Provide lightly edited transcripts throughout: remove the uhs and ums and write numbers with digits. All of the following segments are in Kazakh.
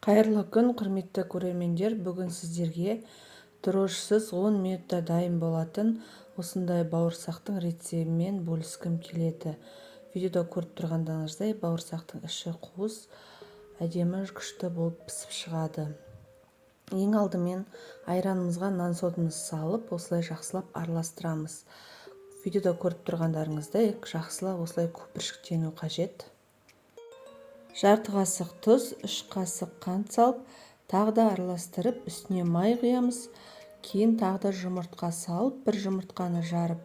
Қайырлы күн, құрметті көрермендер. Бүгін сіздерге дрожжсыз 10 минутта дайын болатын осындай бауырсақтың рецептімен бөліскім келеді. Видеода көріп тұрғандарыңыздай, бауырсақтың іші қуыс, әдемі, күшті болып пісіп шығады. Ең алдымен айранымызға нан содамызды салып, осылай жақсылап араластырамыз. Видеода көріп тұрғандарыңыздай, жақсылап осылай көпіршіктену қажет. Жарты қасық тұз, 3 қасық қант салып, тағы да араластырып, үстіне май құямыз. Кейін тағы да жұмыртқа салып, бір жұмыртқаны жарып,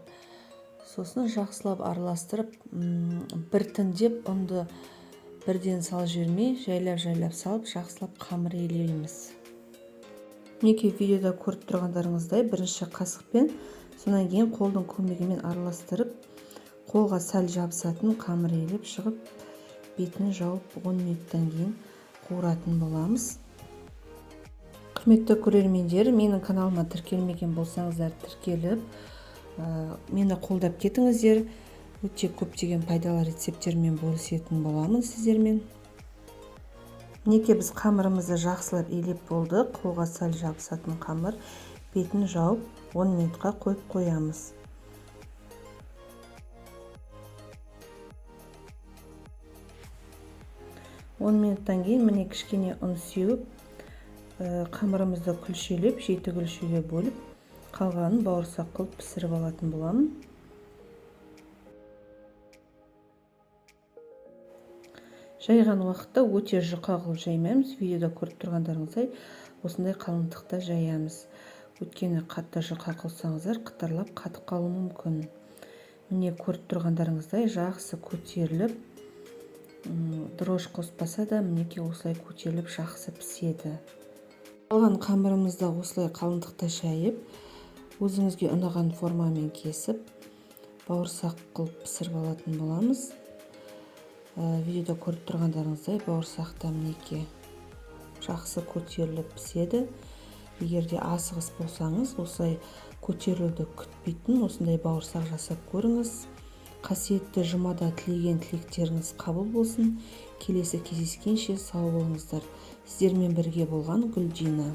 сосын жақсылап араластырып, біртіндеп ұнды бірден салып жібермей, жайлап-жайлап салып, жақсылап қамыр илейміз. Мінекей, видеода көріп тұрғандарыңыздай, бірінші қасықпен, содан кейін қолдың көмегімен араластырып, қолға сәл жабысатын қамыр илеп шығып, бетін жауып 10 минуттан кейін қуыратын боламыз. Құрметті көрермендер, менің каналыма тіркелмеген болсаңыздар, тіркеліп, мені қолдап кетіңіздер. Өте көптеген пайдалы рецепттермен бөлісетін боламын сіздермен. Мінекей, біз қамырымызды жақсылап илеп болдық. Қолға сәл жабысатын қамыр, бетін жауып 10 минутқа қойып қоямыз. 10 минуттан кейін міне кішкене ұн сеуіп, қамырымызды күлшелеп, 7 күлшеге бөліп, қалғанын бауырсақ қылып пісіріп алатын боламын. Жайған уақытта өте жұқа қылып жаймаймыз. Видеода көріп тұрғандарыңыздай, осындай қалыңдықта жаямыз. Өйткені қатты жұқа қылсаңыздар, қытырлап қатып қалуы мүмкін. Міне, көріп тұрғандарыңыздай, жақсы көтеріліп, дрожж қоспаса да, мінекей осылай көтеріліп жақсы піседі. Қалған қамырымызды осылай қалыңдықта жайып, өзіңізге ұнаған формамен кесіп, бауырсақ қылып пісіріп алатын боламыз. Видеода көріп тұрғандарыңыздай, бауырсақ та мінекей жақсы көтеріліп піседі. Егер де асығыс болсаңыз, осылай көтерілуді күтпейтін осындай бауырсақ жасап көріңіз. Қасиетті жұмада тілеген тілектеріңіз қабыл болсын. Келесі кездескенше сау болыңыздар. Сіздермен бірге болған Гүлдина.